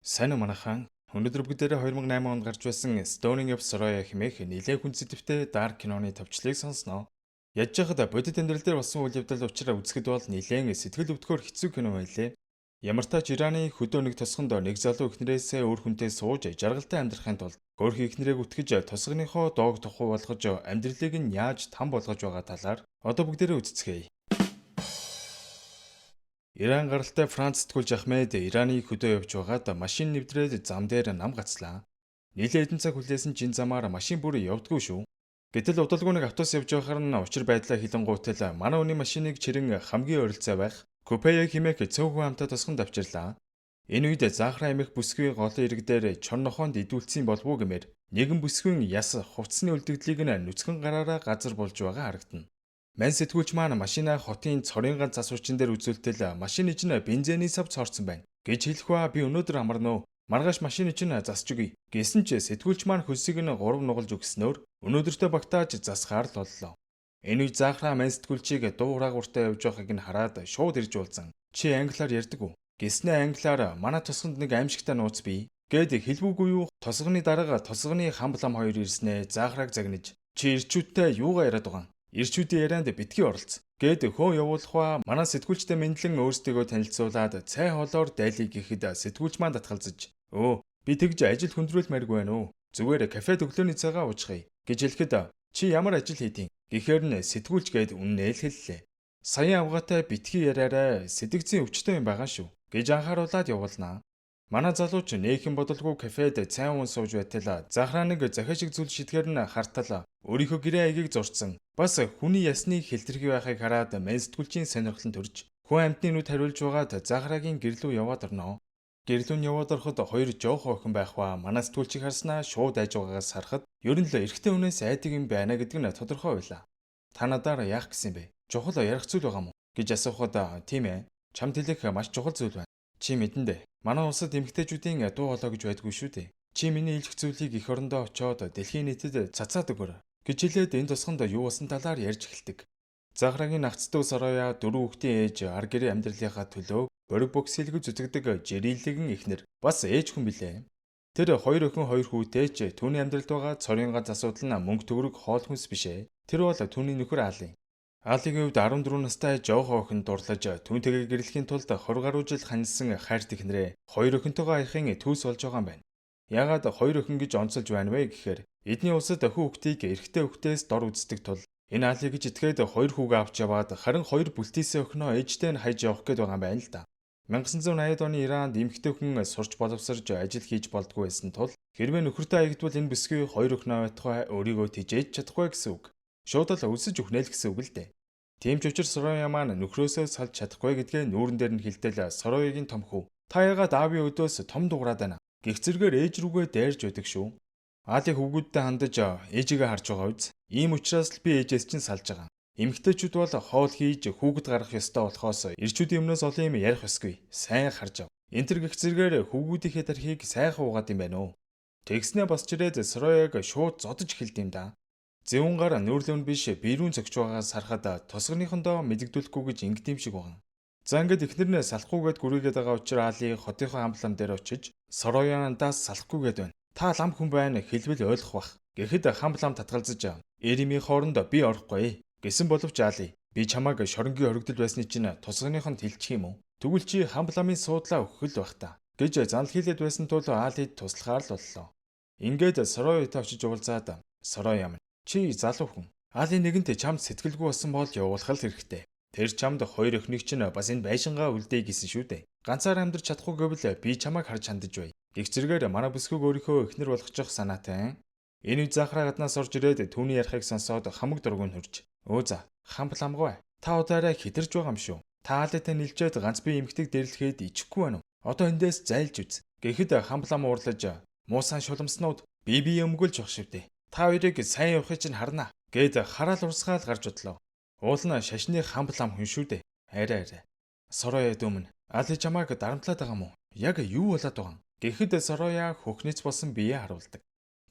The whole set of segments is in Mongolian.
Сайн уу, манайхан. Өнөөдөр бүгдээрээ 2008 онд гарч байсан Stoning of Soraya хэмээх нэлээн хүн сэдэвтэй dark киноны товчлыг сонсноо. Ядж байхад бодит амьдрал дээр болсон үйл явдал учраас үзэхэд бол нэлээн сэтгэл өвдөхөөр хэцүү кино байлээ. Ямар ч тач Ираны хөдөө нэг тосгонд нэг залуу эхнэрээсээ өөр хүнтэй сууж жаргалтай амьдрахын тулд хөөрхий эхнэрийг үтгэж, тосгоныхоо доог тухай болгож, амьдралыг нь яаж там болгож байгаа талаар одоо бүгдээрээ үзэцгээе. Иран гаралтай Франц сэтгүүлч Ахмед Ираны хөдөө явж байгаад машин нэвтрээд зам дээр нам гацлаа. Нилээ хэдэн цаг хүлээсэн чинь замаар машин бүр явдаггүй шүү. Гэтэл удалгүй нэг автобус явж байхаар нь учир байдлаа хэлэнгуутал манай хүний машиныг чирэн хамгийн ойролцоо байх Купея хэмээх цөөхөн хамтаа тосгонд авчирлаа. Энэ үед Заахраа хэмээх бүсгүй голын ирэг дээр чон нохоонд идүүлсэн болов уу гэмээр нэгэн бүсгүйн яс хувцсны үлдэгдлийг нь нүцгэн гараараа газар булж байгаа харагдана. Мань сэтгүүлч маань машинаа хотын цорын ганц засварчин дээр үзүүлтэл машины чинь бензиний сав цоорсон байна гэж хэлэх ба, би өнөөдөр амарна уу? Маргааш машины чинь засч өгье. Гэсэн ч сэтгүүлч маань хөлсийг нь 3 нугалж өгснөөр өнөөдөртөө багтааж засахаар л боллоо. Энэ үед Заахраа мань сэтгүүлчийг дуу хураагууртай явж байгааг нь хараад шууд ирж уулзан, "Чи англиар ярьдаг уу?" Гэснээ англиар "Манай тосгонд нэг аимшигтай нууц бий" гээд хэлбүүгүй юу, тосгоны дарга, тосгоны хамблам хоёр ирснээ Заахрааг загнаж, "Чи эрчүүдтэй юугаа яриад байгаа юм? Эрчүүдийн ярианд битгий оролц" гээд хөө явуулах ба манай сэтгүүлчтэй мэндлэн өөрсдийгөө танилцуулаад цай хоолоор дайлъя гэхэд сэтгүүлч маань татгалзаж, "Өө, би тэгж ажил хүндрүүлмээргүй байна уу? Зүгээр кафед өглөөний цайгаа уучхая" гэж хэлэхэд, "Чи ямар ажил хийдیں?" гэхээр нь сэтгүүлч гээд үннээ л хэллээ. "Саяын авгаатай битгий яриарай, сэтгэгцийн өвчтөн юм байгаа шүү" гэж анхааруулад явуулнаа. Манай залууч нээхэн бодолгүй кафед цай уун сууж байтал Захраа нэг захиа шиг зүйл шидэхээр нь хартал өөрийнхөө гэрээ аягийг зурчихсан. Бас хүний ясны хэлтэрхий байхыг хараад мань сэтгүүлчийн сонирхол нь төрж, хүн амьтны нүд хариулж байгаад Захрагийн гэр лүү яваад орно. Гэр лүү нь яваад ороход хоёр жоохон охин байх ба манай сэтгүүлчийг харснаа шууд айж байгаагаас харахад ер нь л эрэгтэй хүнээс айдаг юм байна гэдэг нь тодорхой байлаа. "Та надаар яах гэсэн юм бэ? Чухал ярих зүйл байгаа юм уу?" гэж асуухад, "Тийм ээ. Чамд хэлэх маш чухал зүйл байна. Чи мэднэ дээ. Манай улсад эмэгтэйчүүдийн дуу хоолой гэж байдаггүй шүү дээ. Чи миний хэлэх зүйлийг эх орондоо очиод дэлхийн нийтэд цацаад өгөөрэй" гэж хэлээд энэ тосгонд юу болсон талаар ярьж эхэлдэг. Захрагийн нагц дүү Сороя дөрвөн хүүхдийн ээж, ар гэрээ амьдралынхаа төлөө бориг богс хэлгэж зүтгэдэг жириллэгэн эхнэр, бас ээж хүн билээ. Тэр хоёр охин, хоёр хүүтэй ч түүний амьдралд байгаа цорын ганц асуудал нь мөнгө төгрөг, хоол хүнс биш ээ. Тэр бол түүний нөхөр Али. Алигийн хувьд 14 настай жоохон охин дурлаж, түүнтэйгээ гэрлэхийн тулд 20 гаруй жил ханьсан хайрт эхнэрээ хоёр охинтойгоо аяхын төлс болж байгаа юм байна. Яагаад хоёр охин гэж онцолж байна вэ гэхээр эдний улсад охин хүүхдийг эрэгтэй хүүхдээс дор үздэг тул энэ Али гэж итгээд хоёр хүүгээ авч яваад харин хоёр бүлтийсээ охиноо ээжтэй нь хайж явах гээд байгаа юм байна л да. 1980-ад оны Иранд эмэгтэй хүн сурч боловсорж ажил хийж болдгүй байсан тул хэрвээ нөхөртэй аягдвал энэ бүсгүй хоёр охиноо байтугай өөрийгөө тэжээж чадахгүй гэсэн үг. Шууд л өлсөж үхнэ л гэсэн үг л дээ. Тийм ч учраас Сороя маань нөхрөөсөө салж чадахгүй гэдгээ нүүрэн дээр нь хэлтэл Сороягийн том хүү, "Та яагаад аавын өдөөс том дуграад байна?" гэх зэргээр ээж рүүгээ дайрж байдаг шүү. Али хөвгүүддээ хандаж, "Ээжигээ харж байгаа биз? Ийм учраас л би ээжээс чинь салж байгаа. Эмэгтэйчүүд бол хоол хийж, хүүхэд гаргах ёстой болохоос эрчүүдийн өмнөөс олон юм ярих ёсгүй. Сайн харж ав." Энэ тэр гэх зэргээр хөвгүүдийнхээ тархийг сайхан угаад юм байна уу. Тэгснээ босч ирээд Сорояг шууд зодож эхэлдэг юм да. Зэвүүн гар нүүрлэн биш, бирүүн цогч байгаагаас харахад тосгоныхондоо мэдэгдүүлэхгүй гэж ингэдэм шиг байгаа. За, ингээд эхнэр нь салахгүйгээд гүрийгээд байгаа учраас Али хотынхоо хамблам дээр очиж, "Сорояндаас салахгүйгээд байна. Та лам хүн байна, хэлбэл ойлгох бах" гэхэд хамблам татгалзаж, "Эримийн хооронд би орохгүй" гэсэн боловч Али, "Би чамайг шоронгийн хоригдол байсны чинь тосгоныхонд хэлчих юм уу? Тэгвэл чи хамбламын суудлаа өгөх л байх та" гэж занал хийлээд байсан тул Алид туслахаар л боллоо. Ингээд Сороятай очиж уулзаад, "Сороя минь, чи залуу хүн. Али нэгэнт чамд сэтгэлгүй болсон бол явуулах л хэрэгтэй. Тэр чамд хоёр охиныг чинь бас энэ байшингаа үлдээе гэсэн шүү дээ. Ганцаар амьдарч чадахгүй гэвэл би чамайг харж хандаж бай" Гэх зэргээр манай бүсгүйг өөрийнхөө эхнэр болгочих санаатай. Энэ үед Захраа гаднаас орж ирээд түүний ярихыг сонсоод хамаг дургүй нь хөрж, "Өө за, хамбламгүй. Та удаарай хэтэрж байгаа юм шүү. Та Алитай нийлжээд ганц би эмэгтэйг дэрлэхэд ичихгүй байна уу? Одоо эндээс зайлж үз" Гэхэд хамблам уурлаж, "Муусан шуламснууд, би бие өмгөөлж явах шивдээ. Та хоёрыг сайн явахыг чинь харна" гээд хараал урсгаал гарч одлоо. Уул нь шашны хамблам хүн шүү дээ. Арай арай. "Сороя дүү минь, Али чамайг дарамтлаад байгаа юм уу? Яг юу болоод байгаа юм?" Гэхэд Сороя хөхнийц болсон биеэ харуулдаг.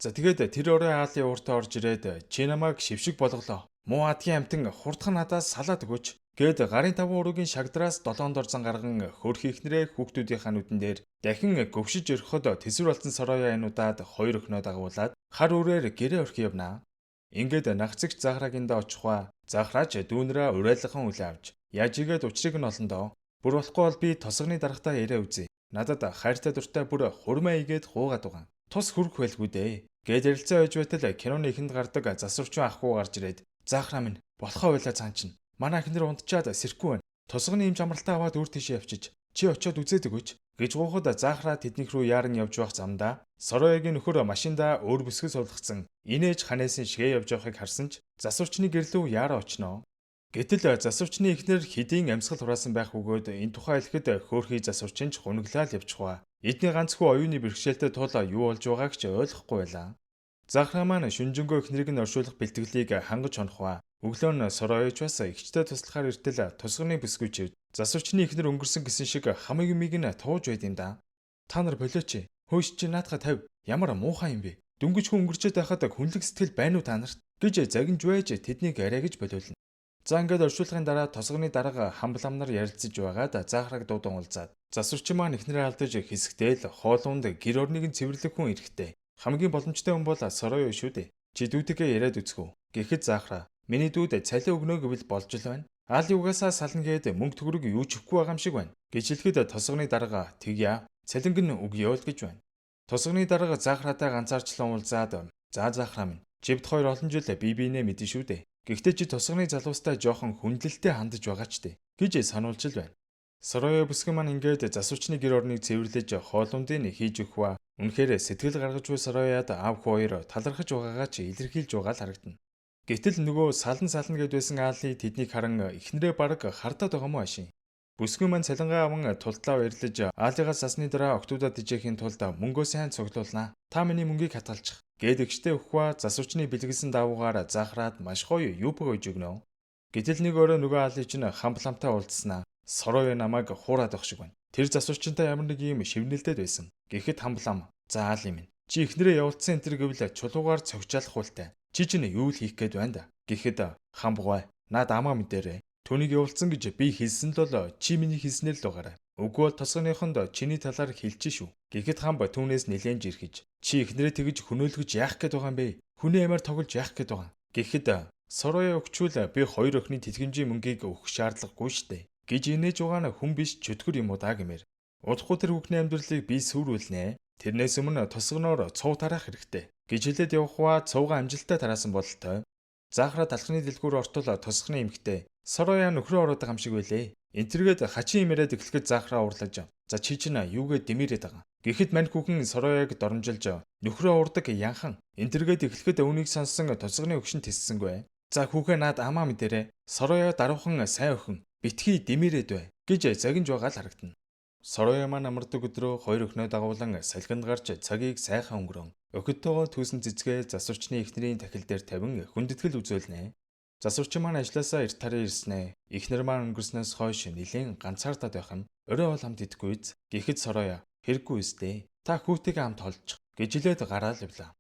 За, тэгээд тэр орой Али ууртаа орж ирээд, "Чи намайг шившиг болголоо. Муу адгийн амьтан, хурдхан надаас салаад өгөөч" Гээд гарын таван уруугийн шагдраас долоон дор зан гарган хөөрхий эхнэрээ хүүхдүүдийнхаа нүдэн дээр дахин гөвшиж орхиход тэсвэр болсон Сороя энэ удаад хоёр охиноо дагуулад хар үрээр гэрээ орхи явна. Ингээд нагцэгч Захрагиндаа очихва. Захраач дүүнрээ урайлгахан хүлээ авч яаж игээд учрыг нь олондоо. Бүр болохгүй бол би тосгоны дарагтаа яриа үзье. Надад хайртай дуртай бүр хурмаа игээд хуугаад байгаа. Тус хүрэх байлгүй дээ. Гээд ярилцаа байж байтал киноны эхэнд гардаг засварчин ах хүү гарч ирээд Захраа минь болохоо байлаа цаан чинь. Манай эхнэр унтчаад сэрэхгүй байна. Тосгоны эмч амралтаа аваад үр тийшээ явчиж. Чи очиод үзээд өгөөч гэж гуйхад Захраа тэднийх рүү яаран явж байх замдаа Сороягийн нөхөр машиндаа өөр бүсгүй суулгацсан инээж ханээсэн шигээ явж байхыг харсан ч засварчны гэрлүү яаран очноо. Гэтэл засварчны эхнэр хэдийн амьсгал хураасан байх бөгөөд энэ тухай хэлэхэд хөөрхий засварчин ч гуниглал явчихваа. Эдний ганц хүү оюуны бэрхшээлтэй тул юу болж байгааг ч ойлгохгүй байлаа. Захраа маань шүнжэнгөө эхнэрийг нь оршуулах бэлтгэлийг хангаж хонохваа. Өглөө нь Сороёч бас эгчтэй туслахаар эртэл тусганы бүсгүй чивд засварчны эхнэр өнгөрсөн гэсэн шиг хамаг юмыг нь тууж байд юм да. Та нар болооч. Хөөш чи наадха тавь. Ямар муухай юм бэ? Дөнгөж хүн өнгөрчөөд байхад хүнлэг сэтгэл байна уу та нарт? Гэж загинж байж тэднийг арай гэж болиулна. За ингээд оршуулгын дараа тосгоны дарга хамбламнар ярилцаж байгаад Захраг дуудан уулзаад засварчин маань эхнэрээ алдаж хэсэгтэл хоолунд гэр орныг нь цэвэрлэх хүн эрэхтэй. Хамгийн боломжтой хүн бол Сороё шүү дээ. Чи дүүтэйгээ яриад үзэх үү? Гэхэд Захраа миний дүүд цалин өгнө гэвэл болж л байна. Аали угаасаа сална гээд мөнгө төгрөг юу ч өгөхгүй байгаа юм шиг байна. Гэж хэлэхэд тосгоны дарга тэгье. Цалинг нь өгье л гэж байна. Тосгоны дарга Захраатай ганцаарчлан уулзаад за Захраа минь чивд хоёр олон жил бие биенээ мэдэн шүү дээ. Гэхдээ чи тосгоны залуустай жоохон хүндлэлтэй хандаж байгаа ч дээ гэж сануулж л байна. Сороё бүсгүй маань ингээд засварчны гэр орныг цэвэрлэж хоолундыг хийж өгөх ба. Үнэхээр сэтгэл гаргаж буй Сорояд аав хүү хоёр талархаж байгаагаа ч илэрхийлж байгаа л харагдана. Гэтэл нөгөө салан сална гэд байсан Аали тэднийг харан эхнэрээ бараг хардаад байгаа мó ашин. Бүсгүй маань цалингаа аван тултлаа баярлаж Аалигаас засны дараа октоудад тижээхийн тулд мөнгөө сайн цуглуулнаа. Та миний мөнгийг хатгалчих. Гээд эгчтэй өгөх ба засварчны бэлгэлсэн давуугаар захраад маш гоё юбг ойж өгнө. Гэтэл нэг өрөө нөгөө Аали чинь хамбламтай уулзснаа. Сороё намайг хуураад байх шиг байна. Тэр засварчинтай ямар нэг юм шивнэлдээд байсан. Гэхэд хамблам за Аали минь чи эхнэрээ явуулсан энэ төр гэвэл чулуугаар цогцолох хуйлтай. Чи чинь юу л хийх гээд байна да. Гэхэд хамбгой наад амаа мэдэрээ. Түүнийг явуулсан гэж би хэлсэн л бол чи миний хэлснээр л байгаарай. Үгүй бол тосгоныхонд чиний талаар хэлчих шүү. Гэхэд хамб түүнээс нэлээд жирхэж чи эхнэрээ тэгж хөнөөлгөж яах гээд байгаа юм бэ? Хүний амиар тоглож яах гээд байгаа. Гэхэд Сороё өгчүүл би хоёр охины тэтгэмжийн мөнгийг өгөх шаардлагагүй штэ. Гэж инээж байгаа нь хүн биш чөтгөр юм уу да гэмээр. Удахгүй тэр хүүхний амьдралыг би сүрүүлнэ. Тэрнээс өмнө тосгоноор цув тараах хэрэгтэй. Гэж хэлээд явах ба цувга амжилттай тараасан бололтой. Заахра талхны дэлгүүр ортол тосгоны эмэгтэй Сороя нөхрөө ороод байгаа юм шиг байлээ. Энтергээд хачин юм яриад эхлэхэд Захраа уурлаж за чи чинь юугээ дэмийрээд байгаа. Гэхэд мань хүүхэн Сорояг доромжилж нөхрөө уурдаг янхан. Энтергээд эхлэхэд үүнийг сонссон тосгоны өгшин тэссэнгүй. За хүүхээ наад амаа мэдэрээ. Сороя даруухан сайн охин битгий дэмийрээд бай гэж загинж байгаа л харагдана. Сороя маань амардаг өдрөө хоёр охиноо дагуулan салхинд гарч цагийг сайхан өнгөрөн. Охидтойгоо түүсэн цэцгээ засварчны эхнэрийн тахил дээр тавин хүндэтгэл үзүүлнэ. Засварчин маань ажлаасаа эрт таран ирснэ. Эхнэр маань өнгөрснөөс хойш нэлээн ганцаардаад байх юм. Орой бол хамт идэхгүй биз? Гэхэд Сороя хэрэггүй үстэй. Та хүүтэйгээ хамт холдчих гэж хэлээд гараал явлаа.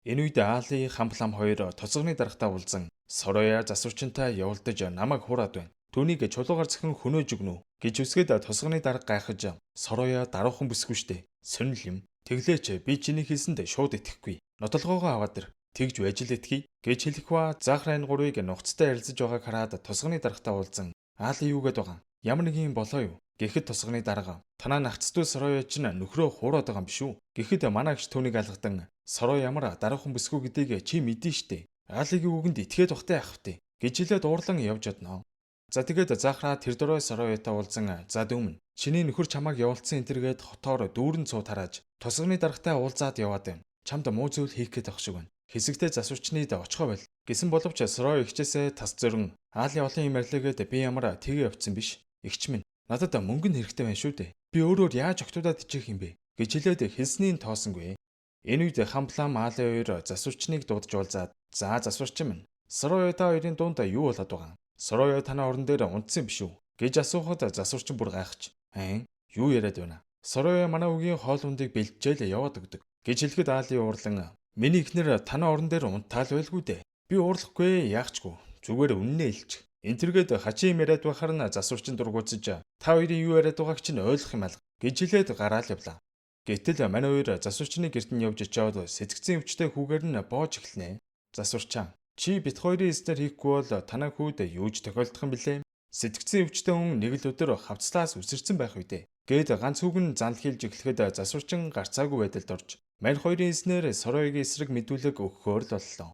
Энэ үед Аали хамплам хоёр тосгоны дарагтаа уулзан Сороя засварчинтай явуулдаж намайг хуураад байна. Түүнийг чулуугаар цэхэн хөнөөж өгнө үү гэж үсгээд тосгоны дарга гайхаж Сороя даруухан бүсгүй штэ. Сонирл юм. Тэглээч би чиний хэлсэнд шууд итгэхгүй. Нотолгоогоо аваад ир. Тэгж байж л итгэе гэж хэлэх ба Захра энэ гурвыг нухацтай ярилцаж байгааг хараад тосгоны даргатай уулзан Аали юу гээд байгаа юм? Ямар нэг юм болоо юу? Гэхэд тосгоны дарга танаа нагцдуу Сороя чинь нөхрөө хуураад байгаа юм биш үү? Гэхэд манай эгч түүнийг алгадан Сороя ямар даруухан бүсгүй гэдгийг чи мэдэн штэ. Аалигийн үгэнд итгээд бахтай яах вэ? Гэж хэлээд уурлан явж одно. За тэгээд Захраа тэр дөрөө Сороятай уулзан за дүүмэн чиний нөхөр чамайг явуулсан энэ тэргээд хотоор дүүрэн цуу тарааж тосгоны даргатай уулзаад яваад байна. Чамд муу зүйл хийх гээд байх шиг байна. Хэсэгтээ засварчныг очихоо байл. Гэсэн боловч Сороё эгчээсээ тас зөрөн Аали олон юм ярьлаагээд би ямар тэгээ явцсан биш. Эгч минь надад мөнгө нь хэрэгтэй байна шүү дээ. Би өөрөөр яаж октоудад ичих юм бэ? Гэж хэлээд хэлснийг тоосонгүй. Энэ үед хамплам Аали хоёр засварчныг дуудаж уулзаад за засварчин минь Сороё та хоёрын дунд юу болоод байгаа юм? Сороё танай орон дээр унтсан биш үү? Гэж асуухад засварчин бүр гайхаж айн юу яриад байна? Сороё манай үгийн хоол ундыг бэлджээл яваад өгдөг. Гэж хэлэхэд Аали уурлан миний эхнэр танай орон дээр унтаал байлгүй дээ. Би уурлахгүй яахчгүй. Зүгээр үннээ хэлчих. Энтергээд хачин юм яриад байхаар нь засварчин дургуутсаж та хоёрын юу яриад байгааг чинь ойлгох юм алга гэж хэлээд гараал явлаа. Гэтэл мань хоёр засварчны гэрт нь явж очиод сэтгэцийн өвчтэй хүүгээр нь боож эхэлнэ. Засварчаа, чи бит хоёрын эзнэр хийхгүй бол танай хүүд юу ч тохиолдох юм бilé? Сэтгэцийн өвчтэй хүн нэг л өдөр хавцлаас үсэрсэн байх үедээ. Гээд ганц хүүг нь занл хийлж эхлэхэд засварчин гарцаагүй байдалд орж мань хоёрын эзнэр Сороягийн эсрэг мэдүүлэг өгөхөөр л боллоо.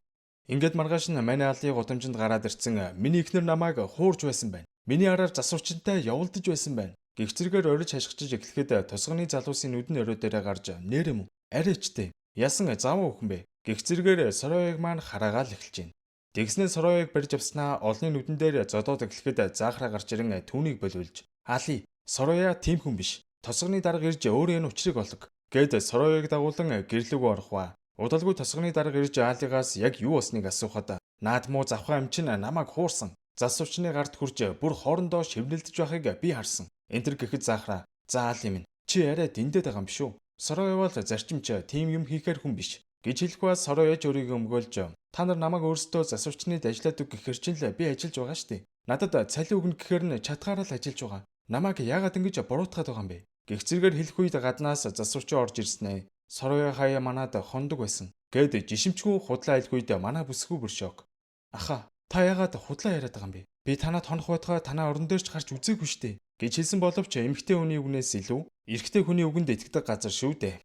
Ингээд маргааш нь мань Али гудамжинд гараад ирсэн миний эхнэр намайг хуурж байсан байна. Миний араар засварчинтай явуулдаж байсан байна. Гэх зэргээр ориж хашгичиж эхлэхэд тосгоны залуусын нүд нь орой дээрээ гарч нэр юм уу? Арай чтэй. Ясан заван өхөн бэ? Гэх зэргээр Сорояг маань хараагаал эхэлж байна. Тэгснээр Сорояг барьж авснаа олны нүдэн дээр зодоод эхлэхэд заахраа гарч ирэн түүнийг болиулж Али, Сороя тийм хүн биш. Тосгоны дарга ирж өөрөө энэ учрыг олго. Гээд Сорояг дагуулan гэрлүүгөө орох ба. Удалгүй тосгоны дарга ирж Алигаас яг юу болсныг асуухад наад муу завхаа юм чинь намайг хуурсан. Засварчны гарт хүрч бүр хоорондоо шивнэлдэж байхыг би харсан. Энтер гэхэд заахраа. За Али минь, чи арай дэндэд байгаа юм биш үү? Сороя бол зарчимч тийм юм хийхээр хүн биш гэж хэлэх ба Сорояж өөрийгөө өмгөөлж та нар намайг өөрсдөө засварчныг ажиллаад өг гэхэр чинь л би ажиллаж байгаа штэ. Надад цалин өгнө гэхээр нь чадхаараа л ажиллаж байгаа. Намайг яагаад ингэж буруутгаад байгаа юм бэ? Гэх зэргээр хэлэх үед гаднаас засварчин орж ирснэ. Сороя хаяа манад хондог байсан. Гэд жишимчгүй худлаа хэлэх үед манай бүсгүй бүр шок. Аха, та яагаад худлаа яриад байгаа юм бэ? Би танад хонох байтугай танаа орон дээр ч гарч үзээгүй штэ гэж хэлсэн боловч эмэгтэй хүний үгнээс илүү эрэгтэй хүний үгэнд итгэдэг газар шүү дээ.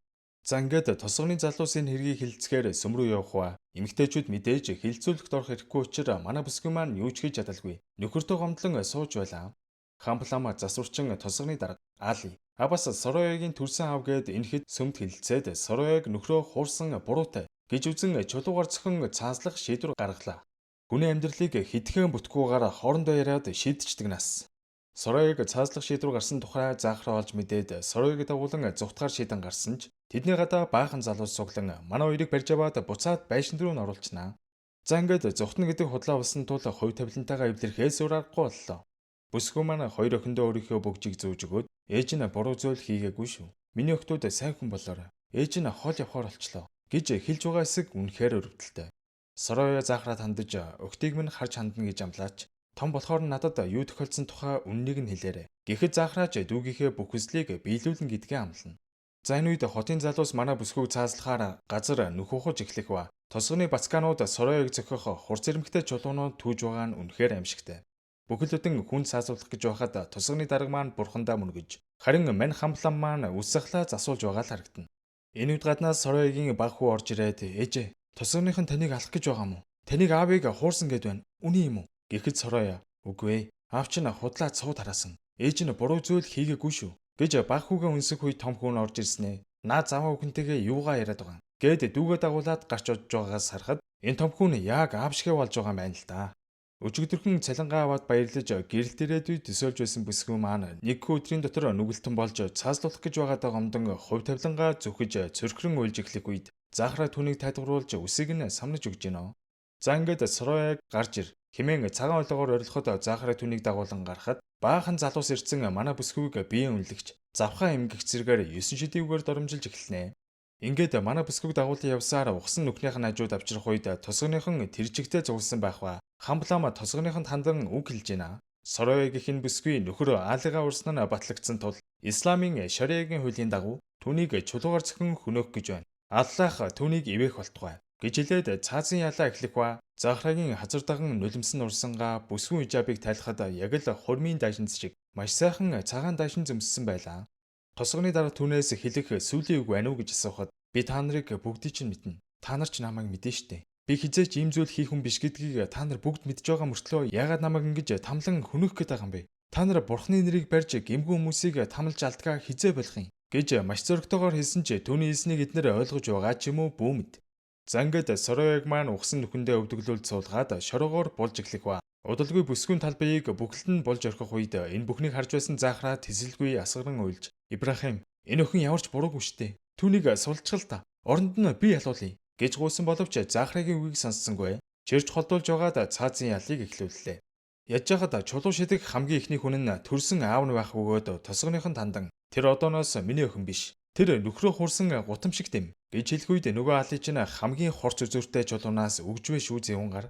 За ингээд тосгоны залуусын хэргийг хэлцгээр сөмрүү явах ба эмэгтэйчүүд мэдээж хилцүүлэхт орох эрхгүй учраас манай бүсгүй маань юу ч хийж чадалгүй. Нөхөртөө гомдлон сууж байлаа. Хамплама засварчин тосгоны дарга Али Абас Сороягийн төрсэн аав гээд энэхэд сөмд хилцээд Сорояг нөхрөө хуурсан буруутай гэж үзэн чулуугаар цохин цааслах шийдвэр гаргалаа. Хүний амьдралыг хэдхэн бүтгүүгээр хоорондоо яриад шийдчихдэг нас. Сорояг цааслах шийдвэр гарсан тухай заахраа олж мэдээд Сорояг дагуулan зугтгаар шийдэн гарсан ч тэдний гадаа баахан залуус цуглан манай хоёрыг барьж аваад буцаад байшин руу нь оруулчихнаа. За ингээд зугтна гэдэг худлаа болсон тул хувь тавилантайгаа эвлэрхээс өөр аргагүй боллоо. Бүсгүй маань хоёр охиндоо өөрийнхөө бөгжийг зүүж өгөөд ээж нь буруу зүйл хийгээгүй шүү. Миний охтууд сайн хүн болоорой. Ээж нь хол явахаар болчлоо гэж хэлж байгаа хэсэг үнэхээр өрөвдөлтэй. Сороя заахраад хандаж охтыг минь харж хандна гэж амлаач. Том болохоор надад юу тохиолдсон тухай үннийг нь хэлээрэй. Гэхэд заахраач дүүгийнхээ бүх хүслийг биелүүлнэ гэдгээ амлана. За энэ үед хотын залуус манай бүсгүйг цааслахаар газар нүх ухаж эхлэх ба. Тосгоны бацкаанууд Сорояг зохих хурц ирмэгтэй чулуунууд түүж байгаа нь үнэхээр аимшигтай. Бүхэл бүтэн хүн цаасуулах гэж байхад тосгоны дарга маань бурхандаа мөргөж харин мань хамплам маань үс сахлаа засуулж байгаа л харагдана. Энэ үед гаднаас Сороягийн баг хүү орж ирээд ээжээ тосгоных нь таныг алах гэж байгаа юм уу? Таныг аавыг хуурсан гэд байна. Үнэн юм уу? Гэхэд Сороя үгүй ээ. Аав чинь худлаа цуу тараасан. Ээж нь буруу зүйл хийгээгүй шүү гэж баг хүүгээ үнсэх үед том хүн орж ирснэ. Наа заваа хүнтэйгээ юугаа яриад байгаа юм? Гэд дүүгээ дагуулад гарч одж байгаагаас харахад энэ том хүн яг аав шигэ болж байгаа юм байна л да. Өчигдөрхөн цалингаа аваад баярлаж гэрэл дээрээ төсөөлж байсан бүсгүй маань нэг өдрийн дотор нүгэлтэн болж цааслуулах гэж байгаадаа гомдон хувь тавилангаа зүхэж цөрхрөн уйлж эхлэх үед заахраа түүнийг тайлбаруулж үсийг нь самнаж өгч гинэ. За ингээд Сорояг гарч ир хэмээн цагаан ойлгоор орилоход заахраа түүнийг дагуулan гарахад баахан залуус ирсэн манай бүсгүйг биеэн үнэлэгч завхаа эмгэх зэрэгээр 9 шидийгээр доромжилж эхэлнэ. Ингээд манай бүсгүйг дагуулan явсаар ухсан нүхнийх нь хажууд авчрах үед тосгоныхон тэржигтэй зугласан байх ба. Хамплама тосгоныхонд хандан үг хэлж байна. Сороя гэх энэ бүсгүй нөхөр Алигаа урсан нь батлагдсан тул Исламын шариагийн хуулийн дагуу түүнийг чулуугаар цохин хөнөөх гэж байна. Аллах түүнийг ивээх болтугай гэж хэлээд цаазын ялаа эхлэх ба. Захрагийн хазар даган нулимсан урсангаа бүсгүй хижабыг тайлахад яг л хурмын дайшинз шиг маш сайхан цагаан дайшин зөмссөн байлаа. Тосгоны дараа түүнээс хэлэх сүүлийн үг байна уу гэж асуухад би та нарыг бүгдийг чинь мэднэ. Та нар ч намайг мэднэ штэ. Би хизээч ийм зүйл хийх хүн биш гэдгийг та нар бүгд мэдж байгаа мөртлөө яагаад намайг ингэж тамлан хөнөөх гээд байгаа юм бэ? Та нар бурхны нэрийг барьж гэмгүй хүмүүсийг тамлж алдгаа хизээ болох юм гэж маш зоригтойгоор хэлсэн ч түүний хэлснийг эднэр ойлгож байгаа ч юм уу бүү мэд. За ингээд Сорояг маань ухсан нүхэндээ өвдөглүүлж суулгаад шорогоор булж эхлэх ба. Удалгүй бүсгүйн тал биеийг бүхэлд нь болж орхих үед энэ бүхнийг харж байсан заахраа тэсэлгүй асгаран уйлж Ибрахим энэ охин ямар ч буруугүй штэ. Түүнийг сулжгал та. Оронд нь би ялуулъя гэж гуйсан боловч заахрагийн үгийг сонссонгүй. Чирч холдуулж байгаад цаазын ялыг эхлүүллээ. Ядж байхад чулуу шидэх хамгийн ихний хүн нь төрсөн аав нь байх бөгөөд тосгоныхон тандан тэр одооноос миний охин биш. Тэр нөхрөө хурсан гутамшигт юм гэж хэлэх үед нөгөө Али чинь хамгийн хорц үзүүртэй чулуунаас өгжвэ шүү зэвэн гар.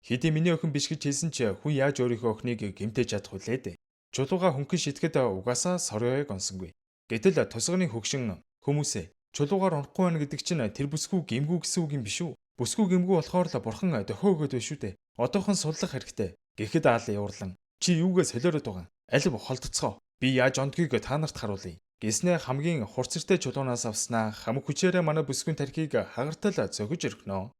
Хэдий миний охин биш гэж хэлсэн ч хүн яаж өөрийнхөө охиныг гэмтээж чадах вүлээ дээ. Чулууга хөнгөн шидэхэд угаасаа Сорояг онсонгүй. Гэтэл тусганы хөгшин хүмүүсээ чулуугаар онохгүй байна гэдэг чинь тэр бүсгүй гэмгүй гэсэн үг юм биш үү? Бүсгүй гэмгүй болохоор л бурхан дохио өгөөд байна шүү дээ. Одоохон суллах хэрэгтэй. Гэхэд Аали уурлан чи юугээ солиороод байгаа? Алив холдоцгоо. Би яаж ондгийг та нарт харуулъя. Гэснээ хамгийн хурц эртэй чулуунаас авснаа хамаг хүчээрээ манай бүсгүйн тархийг хагартал цохиж өрхнө.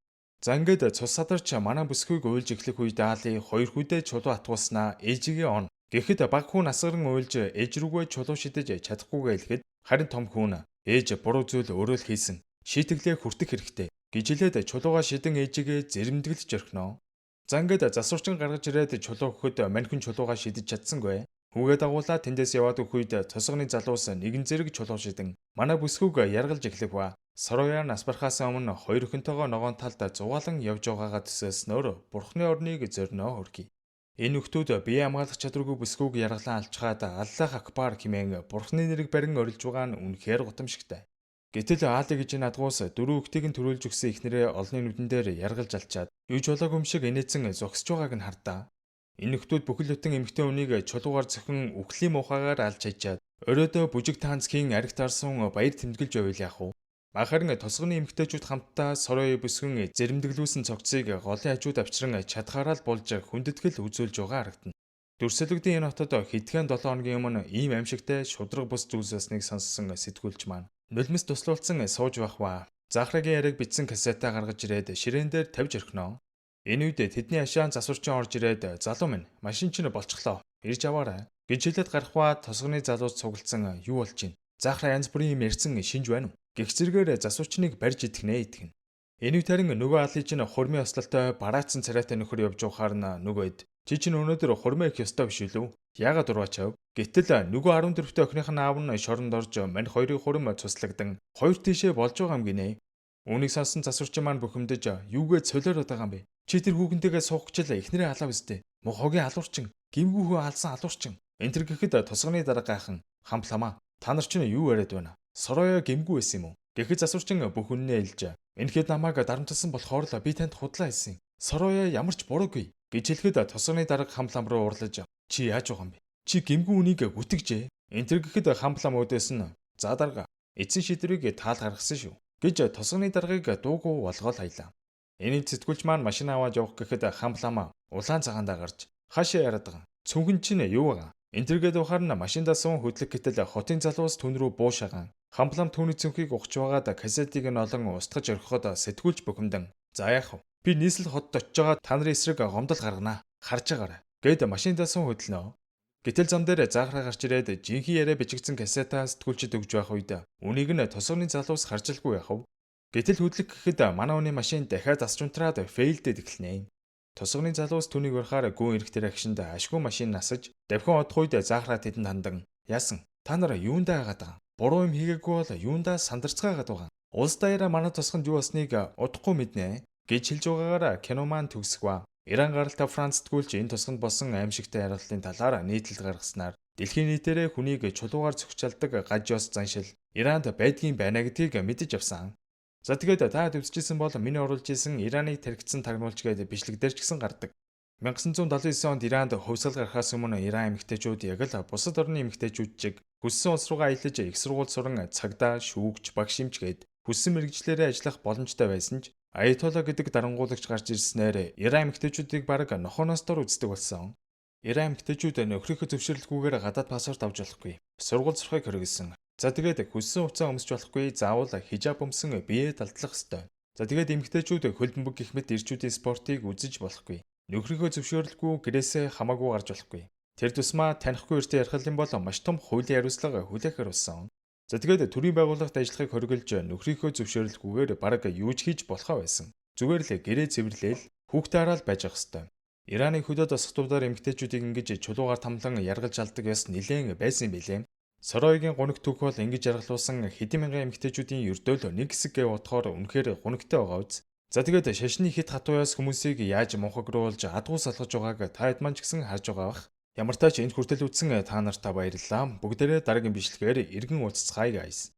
За ингээд цус садарч манай бүсгүйг уйлж эхлэх үед Аали хоёр хүйдээ чулуу атгуулснаа ээжигээ он. Гэхэд баг хүн асгаран уйлж ээж рүүгээ чулуу шидэж чадахгүйгээ хэлэхэд харин том хүн ээж буруу зүйл өөрөө л хийсэн. Шийтгэлээ хүртэх хэрэгтэй гэж хэлээд чулуугаа шидэн ээжигээ зэрэмдэглэж орхино. За ингээд засварчин гаргаж ирээд чулуу өгөхөд мань хүн чулуугаа шидэж чадсангүй. Хүүгээ дагуулаад тэндээс яваад өгөх үед тосгоны залуус нэгэн зэрэг чулуу шидэн манай бүсгүйг яргалж эхлэх ба. Сорояа нас барахаас өмнө хоёр охинтойгоо ногоон талд зугаалan явж байгаагаа төсөөлснөөр бурхны орныг зорино хөргий. Энэ нөхдүүд бие хамгаалах чадваргүй бүсгүйг яргалан алчхаад Аллах Акбар хэмээн бурхны нэрийг барин орилж байгаа нь үнэхээр гутамшигтай. Гэтэл Аали гэж энэ адгуус дөрөв өхтийг нь төрүүлж өгсөн эхнэрээ олонний нүдэн дээр яргалж алчаад юу ч болоогүй юм шиг инээдсэн зогсож байгааг нь хардаа. Энэ нөхдүүд бүхэл бүтэн эмэгтэй хүнийг чулуугаар зөхин үхлийн муухайгаар алж хайчаад оройдоо бүжиг таанцхийн ариг тарсан баяр тэмдэглэж байвал яах вэ? Харин тосгоны эмэгтэйчүүд хамтдаа Сороё бүсгүн зэрэмдэглүүлсэн цогцыг голын хажууд авчран чадхаараа л булж хүндэтгэл үзүүлж байгаа харагдана. Дүрсэлэгдийн энэ хотод хэдхэн 7 хоногийн өмнө ийм аимшигтай шударга бус зүйлс болсныг сонссон сэтгүүлч маань нулимс туслуулсан сууж байх ба. Захрагийн яриаг бичсэн кассета гаргаж ирээд ширээн дээр тавьж орхино. Энэ үед тэдний ашаан засварчин орж ирээд залуу минь машин чинь болчихлоо. Ирж аваарай гэж хэлээд гарах ба тосгоны залуус цуглдсан юу болж байна? Захра янз бүрийн юм ярьсан шинж байна уу? Гэх зэргээр засварчныг барьж идэх нэ идэх нь. Энэ үед харин нөгөө Али чинь хурмын ослолтой бараацсан царайтай нөхөр явж байхаар нь нөгөөд чи чинь өнөөдөр хурмаа их ёстой биш үү? Яагаад урваачав? Гэтэл нөгөө 14-т охиных нь аав нь шоронд орж мань хоёрын хурим цуслагдан хоёр тийшээ болж байгаа юм гинэ. Үүнийг сонссон засварчин маань бухимдаж юугээ цолиороод байгаа юм бэ? Чи тэр хүүхэнтэйгээ суух гэж л эхнэрээ алаа биз дээ. Муу хогийн алуурчин, гимгүү хөө алсан алуурчин. Энтэр гэхэд тосгоны дарга гайхан хампламаа. Та нар чинь юу яриад байна? Сороё гимгүү байсан юм уу? Гэхэд засварчин бүх үннээ хэлж энэхэд намайг дарамтлсан болохоор л би танд худлаа хэлсэн. Сороё ямар ч буруугүй гэж хэлэхэд тосгоны дарга хамплам руу уурлаж чи яаж байгаа юм бэ? Чи гимгүү үнийг гүтгэжээ. Энтэр гэхэд хамплам өөдөөс нь за дарга эцсийн шийдвэрийг таал гаргасан шүү гэж тосгоны даргаыг дуугүй болгоол хаялаа. Энийг сэтгүүлч маань машин аваад явах гэхэд хампламаа улаан цагаандаа гарч хаашаа яриад байгаа. Цүнхэн чинь юу байгаа? Энтергээд байхаар нь машиндаа суун хөдлөх гэтэл хотын залуус түн рүү буу шагаан. Хамплам түүний цүнхийг ухаж байгаад кассетыг нь олон устгаж орхиход сэтгүүлч бухимдан за яах вэ? Би нийслэл хотод очиж байгаа та нарын эсрэг гомдол гаргана. Харж байгаарай. Гэт машиндаа суун хөдлөнө. Гэтэл зам дээр заахраа гарч ирээд жинхэнэ яриа бичигдсэн кассета сэтгүүлчид өгж байх үед үнийг нь тосгоны залуус харжилгүй яах вэ? Гэтэл хөдлөх гэхэд манай хүний машин дахиад засч унтраад фейлдээд эхэлнэ. Тосгоны залуус түүнийг урахаар гүн эрх тэр агшинд ашгүй машин насаж давхин одох үед заахраа тэдэнд хандан яасан та нар юундаа хагаад байгаа? Буруу юм хийгээгүй бол юундаа сандарцгаагаад байгаа? Улс даяараа манай тосгонд юу болсныг удахгүй мэднэ гэж хэлж байгаагаараа кино маань төгсөх ба. Иран гаралтай Франц сэтгүүлч энэ тосгонд болсон аимшигтай яргаллын талаар нийтлэл гаргаснаар дэлхийн нийтээрээ хүнийг чулуугаар цогцолдог гаж ёс заншил Иранд байдгийн байна гэдгийг мэдэж авсан. За тэгээд та үзчихсэн бол миний оруулж исэн Ираныг тархицсан тагнуулч гээд бичлэг дээр ч гэсэн гардаг. 1979 онд Иранд хувьсгал гарахаас өмнө Иран эмэгтэйчүүд яг л бусад орны эмэгтэйчүүд чиг хүссэн улс руугаа аялаж их сургууль суран цагдаа, шүүгч, багш эмч гээд хүссэн мэргэжлээрээ ажиллах боломжтой байсан ч Аятолла гэдэг дарангуулагч гарч ирснээр Иран эмэгтэйчүүдийг бараг нохооноос дор үздэг болсон. Иран эмэгтэйчүүд нөхрийнхөө зөвшөөрлгүйгээр гадаад паспорт авч болохгүй. Сургууль сурахыг хориглосон. За тэгээд хүссэн хувцас өмсч болохгүй, заавал хижаб өмсөн биеэ талдлах ёстой. За тэгээд эмэгтэйчүүд хөлбөмбөг гэх мэт эрчүүдийн спортыг үзэж болохгүй. Нөхрийнхөө зөвшөөрлгүй гэрээсээ хамаагүй гарч болохгүй. Тэр тусмаа танихгүй эртээ ярих юм бол маш том хуулийн хариуцлага хүлээхээр болсон. За тэгээд төрийн байгууллагт ажиллахыг хориглож нөхрийнхөө зөвшөөрлгүйгээр бараг юу ч хийж болохоо байсан. Зүгээр л гэрээ цэвэрлээл хүүхдээ хараал байж ах хэвээр. Ираны хөдөө досготуудаар эмэгтэйчүүдийг ингэж чулуугаар тамлан яргалж алдаг ёс нилээн байсан юм билээ. Сороёгийн гуниг түүх бол ингэж яргалуулсан хэдэн мянган эмэгтэйчүүдийн ердөөл нэг хэсэг гэв бодохоор үнэхээр гунигтай байгаа биз. За тэгээд шашны хит хатуу ёс хүмүүсийг яаж мунхагруулж адгуу салгаж байгааг та хэд маань ч гэсэн харж байгаа бах. Ямар тач энд хүртэл үзсэн та нартаа баярлалаа. Бүгдээрээ дараагийн бичлэгээр эргэн уулзцгаая guys.